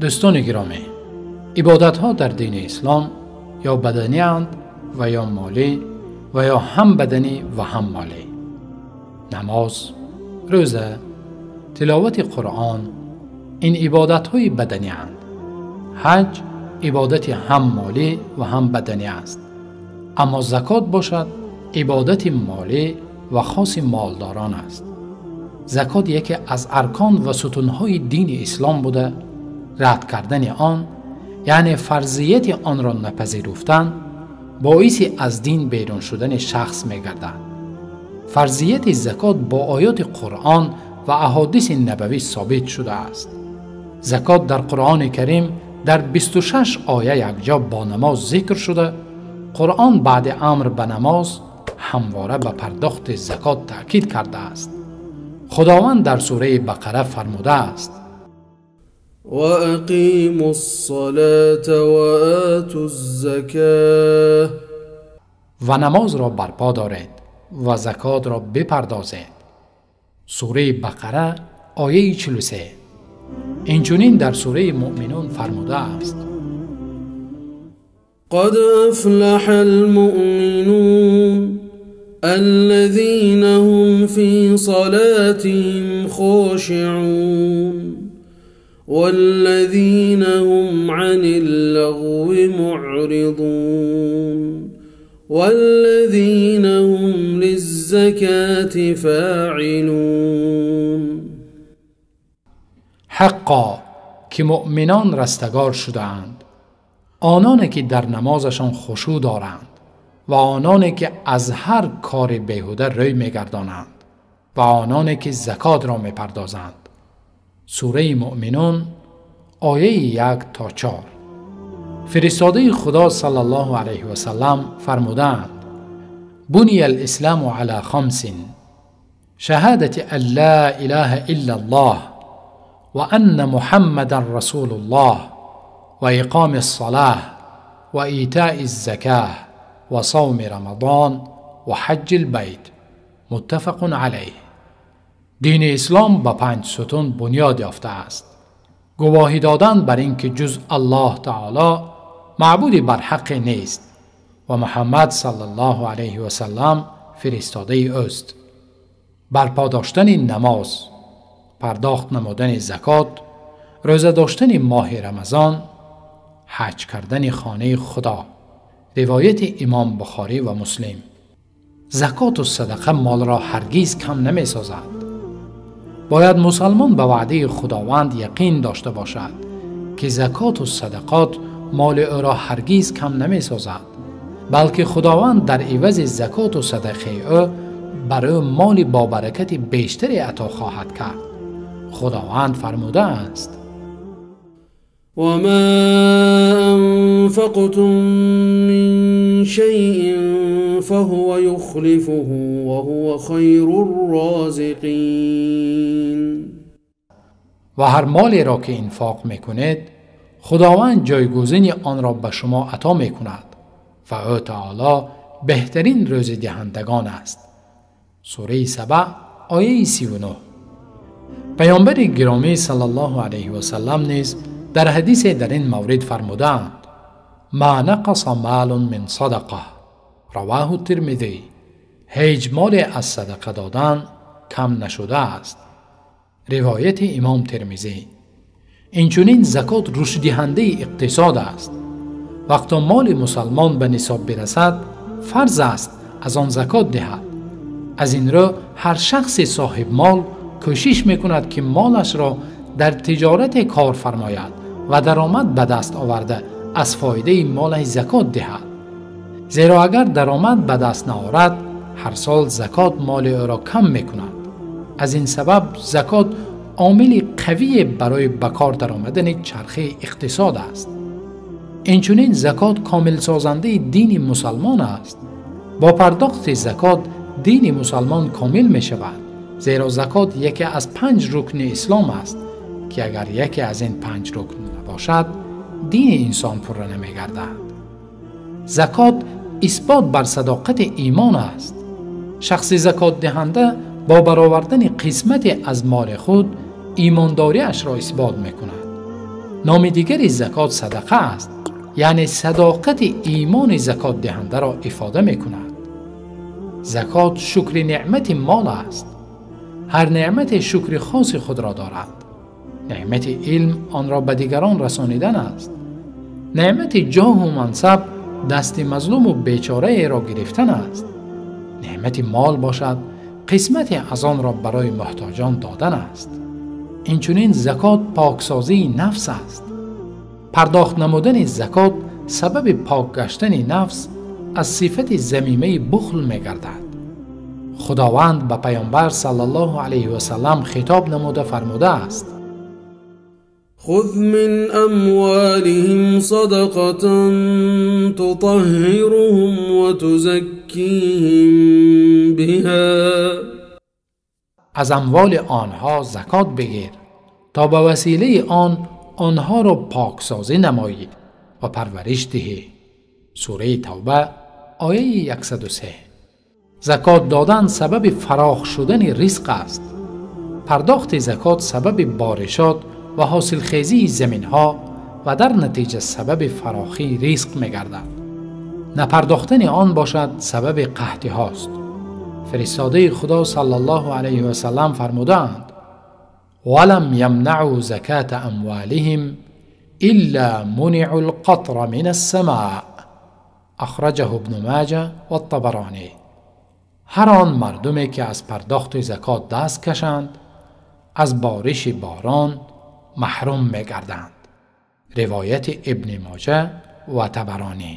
Дӯстони гиромӣ, ибодатҳо дар дини ислом ё баданианд ва ё молӣ ва ё ҳам баданӣ ва ҳам молӣ. Намоз, рӯза, тиловати Қуръон ин ибодатҳои баданианд. Ҳаҷ ибодати ҳам молӣ ва ҳам баданӣ аст. Аммо закот бошад ибодати молӣ ва хоси молдорон аст. Закот яке аз аркон ва сутунҳои дини ислом буда, рад кардани он, яъне фарзияти онро напазируфтан, боиси аз дин берун шудани шахс мегардад. Фарзияти закот бо оёти Қуръон ва аҳодиси набавӣ собит шудааст. Закот дар Қуръони Карим дар 26 оя якҷо бо намоз зикр шуда, Қуръон баъди амр ба намоз ҳамвора ба пардохти закот таъкид кардааст. Худованд дар сураи Бақара фармудааст: وأقيموا الصلاة وآتوا الزكاة. Ва намозро барпо доред ва закотро бипардозед. Сураи Бақара, ояи 43. Инчунин дар сураи Муъминун фармудааст: قد أفلح المؤمنون الذين هم في صلاتهم خاشعون والذين هم عن اللغو معرضون والذين هم للزكاة فاعلون. Ҳаққо ки муъминон растагор шудаанд, ононе ки дар намозашон хушӯъ доранд ва ононе ки аз ҳар кори беҳуда рӯй мегардонанд ва ононе ки закотро мепардозанд. Сураи Муъминун, ояи 1 то 4. Фиристодаи Худо саллаллоҳу алайҳи васаллам фармудаанд: буния алисламу ала хамсин: шаҳадати ан ла илаҳа илла аллоҳ ва анна муҳаммадан расулуллоҳ ва иқоми ссалаҳ ва итои ззакаҳ ва савми рамадон ва ҳаҷҷи лбайт. Муттафақун алайҳ. Дини ислом ба 5 сутун бунёд ёфтааст. Гувоҳӣ додан бар ин ки ҷуз Аллоҳ таоло маъбуди барҳаққе нест ва Муҳаммад саллаллоҳу алайҳи васаллам фиристодаи ӯст. Барпо доштани намоз, пардохт намудани закот, рӯза доштани моҳи Рамазон, ҳаҷ кардани хонаи Худо. Ривояти имом Бухорӣ ва Муслим. Закоту садақа молро ҳаргиз кам намесозад. Бояд мусалмон ба ваъдаи Худованд яқин дошта бошад, ки закоту садақот моли ӯро ҳаргиз кам намесозад, балки Худованд дар ивази закоту садақаи ӯ бар ӯ моли бобаракати бештаре ато хоҳад кард. Худованд фармудааст: وما أنفقتم من شيء فهو يخلفه وهو خير الرازقين. Ва ҳар молеро ки инфоқ мекунед, Худованд ҷойгузини онро ба шумо ато мекунад ва ӯ таоло беҳтарин рӯзидиҳандагон аст. Сураи Саба, ояи 39. Паёмбари гиромӣ саллаллоҳу алайҳи васаллам низ дар ҳадисе дар ин маврид фармудаанд: ма нақаса малун мин садақа. Раваҳу Тирмизӣ. Ҳеҷ моле аз садақа додан кам нашудааст. Ривояти имом Тирмизӣ. Инчунин закот рушддиҳандаи иқтисод аст. Вақто моли мусалмон ба нисоб бирасад, фарз аст аз он закот диҳад. Аз ин рӯ ҳар шахси соҳибмол кӯшиш мекунад, ки молашро дар тиҷорате кор фармояд ва даромад ба даст оварда аз фоидаи молаш закот диҳад. Зеро агар даромад ба даст наорад, ҳар сол закот моли ӯро кам мекунад. Аз ин сабаб закот омили қавие барои ба кор даромадани чархаи иқтисод аст. Инчунин закот комилсозандаи дини мусалмон аст. Бо пардохти закот дини мусалмон комил мешавад, зеро закот яке аз 5 рукни ислом аст, ки агар яке аз ин 5 рукн набошад, дини инсон пурра намегардад. Закот исбот бар садоқати имон аст. Шахси закотдиҳанда бо баровардани қисмате аз моли худ имондориашро исбот мекунад. Номи дигари закот садақа аст, яъне садоқати имони закотдиҳандаро ифода мекунад. Закот шукри неъмати мол аст. Ҳар неъмате шукри хоси худро дорад. Неъмати илм онро ба дигарон расонидан аст. Неъмати ҷоҳу мансаб дасти мазлуму бечораеро гирифтан аст. Неъмати мол бошад қисмате аз онро барои муҳтоҷон додан аст. Инчунин закот поксозии нафс аст. Пардохт намудани закот сабаби пок гаштани нафс аз сифати замимаи бухл мегардад. Худованд ба Паёмбар саллаллоҳу алайҳи васаллам хитоб намуда фармудааст: خذ من أموالهم صدقة تطهرهم وتزكيهم بها. Аз амволи онҳо закот бигир то ба василаи он онҳоро поксозӣ намоӣ ва парвариш диҳӣ. Сураи Тавба, ояи 103. Закот додан сабаби фарох шудани ризқ аст. Пардохти закот сабаби боришот ва ҳосилхезии заминҳо ва дар натиҷа сабаби фарохии ризқ мегардад. Напардохтани он бошад сабаби қаҳтиҳост. Фиристодаи Худо саллаллоҳу алайҳи васаллам фармудаанд: валам ямнау заката амвалиҳим илла муниу лқатра мин ассамаа. Ахраҷаҳу ибну Маҷа ваттабаронӣ. Ҳар он мардуме ки аз пардохти закот даст кашанд, аз бориши борон маҳрум мегарданд. Ривояти Ибни Моҷа ва Табаронӣ.